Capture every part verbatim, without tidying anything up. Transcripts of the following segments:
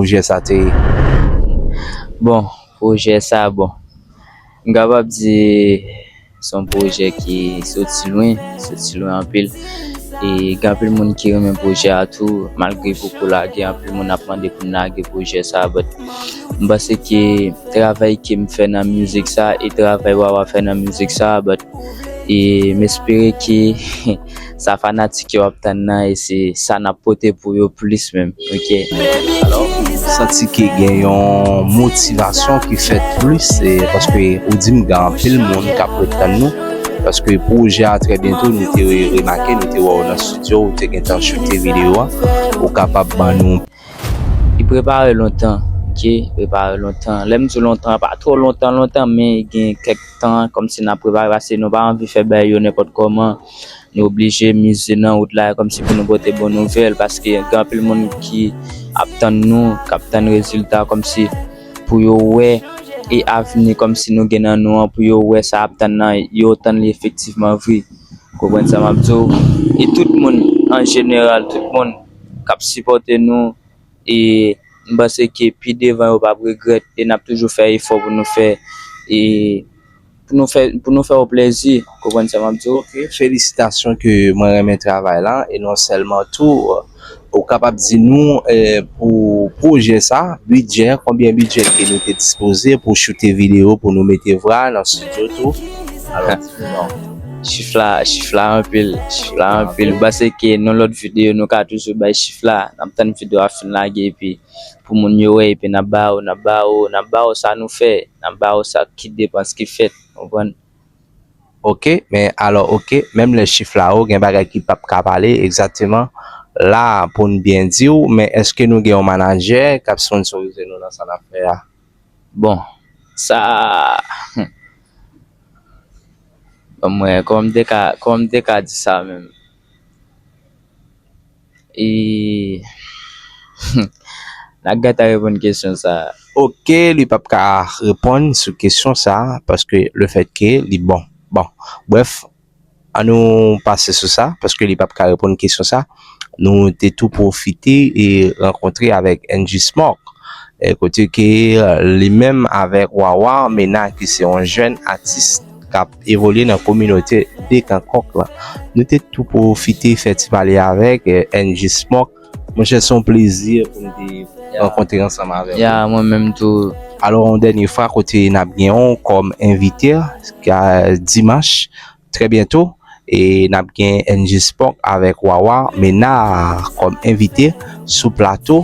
pwojè sa te ye? Bon, pwojè sa, bon, m kapab di se yon pwojè ki soti lwen, soti lwen anpil. E gen anpil moun ki renmen pwojè a tou, malgre poko lage, anpil moun ap mande pou m lage pwojè sa, but m panse ke travay ke m fè nan mizik sa e travay Wawa fè nan mizik sa, but e m espere ke sa fanatik yo ap tann nan e se sa n ap pote pou yo plis menm. Ok. Alò, santi ke gen yon motivasyon ki fèt plis, e paske ou di m gen anpil moun k ap ret tann nou. Paske pwojè a trè byento, nou te re- remake, nou te wè w nan estidyo, ou te gentan choute videyo a. Ou kapab ban nou Li prepare lontan, ok? Prepare lontan. Lè m di lontan, pa twò lontan, lontan, men gen kèk tan kòmsi n ap prepare, paske nou pa anvi fè bagay yo nenpòt kòman. Nou oblije mize nan wout la kòmsi pou nou pote bon nouvèl, paske gen anpil moun ki ap tann nou, k ap tann rezilta kòmsi pou yo wè e avni kòmsi nou gen nan nou an, pou yo wè sa ap tann nan, yo tann li efektivman vre. Konprann sa m ap di w? E tout moun an jeneral, tout moun k ap sipòte nou, e m panse ke pi devan yo p ap regrèt, e n ap toujou fè efò pou nou fè, e pou nou fè, pou nou fè w plezi. Konprann sa m ap di w? Ok, felisitasyon ke mwen renmen travay la, e non sèlman tou, ou kapab di nou, eh, pou pwojè sa, bidjè, konbyen bidjè ke nou te dispoze pou choute videyo, pou nou mete vwa nan estidyo tou? Alò, di nou non. Chif la, chif la anpil, chif la anpil. M panse ke nan lòt videyo, nou ka toujou bay chif la. N ap tann videyo a fin lage, epi pou moun yo wè, epi n ap ba yo, n ap ba yo, n ap ba yo sa nou fè, n ap ba yo sa ki depans ki fèt, konprann? Ok, men alò, ok, menm lè chif la wo, gen bagay ki p ap ka pale egzakteman la pou n byen di w, men èske nou gen yon manajè k ap sponsorize nou nan sa n ap fè a? Bon, sa, bon, mwen, kòman m te ka, kòman m te ka di sa menm? E n ap gentan reponn kesyon sa a. Ok, li p ap ka reponn sou kesyon sa a, paske lefètke li bon. Bon, brèf, an nou pase sou sa, paske li p ap ka reponn kesyon sa. Nou te tou pwofite e rankontre avèk N G Smoke, e kote ke, eh, li menm avèk Wawa Mena, ki se yon jèn atis k ap evolye nan kominote Dekan Kòk la. Nou te tou pwofite fè ti pale avèk, eh, N G Smoke. Monchè, se yon plezi pou n te rankontre ansanm avèk ou. Ya, mwen menm tou. Alò, yon dènye fwa, kote n ap gen w kòm envite, ka, dimanch, trè byento, e n ap gen N G Smoke avèk Wawa Mena kòm envite sou plato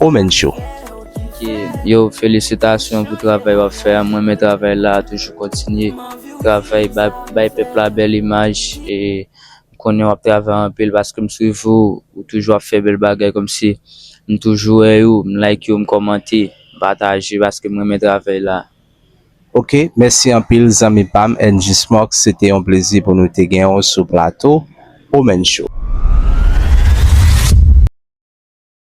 Omen Show. Ok, yo, felisitasyon pou travay w ap fè a. Mwen renmen travay la, toujou kontinye travay, bay, bay pèp la bèl imaj, e m konnen w ap travay anpil paske m swiv ou, ou toujou ap fè bèl bagay kòmsi m toujou wè yo, m like yo, m kòmante, m pataje paske m renmen travay la. Ok, mèsi anpil zanmi pa m, N G Smoke, se te yon plezi pou nou te gen w sou plato Omen Show.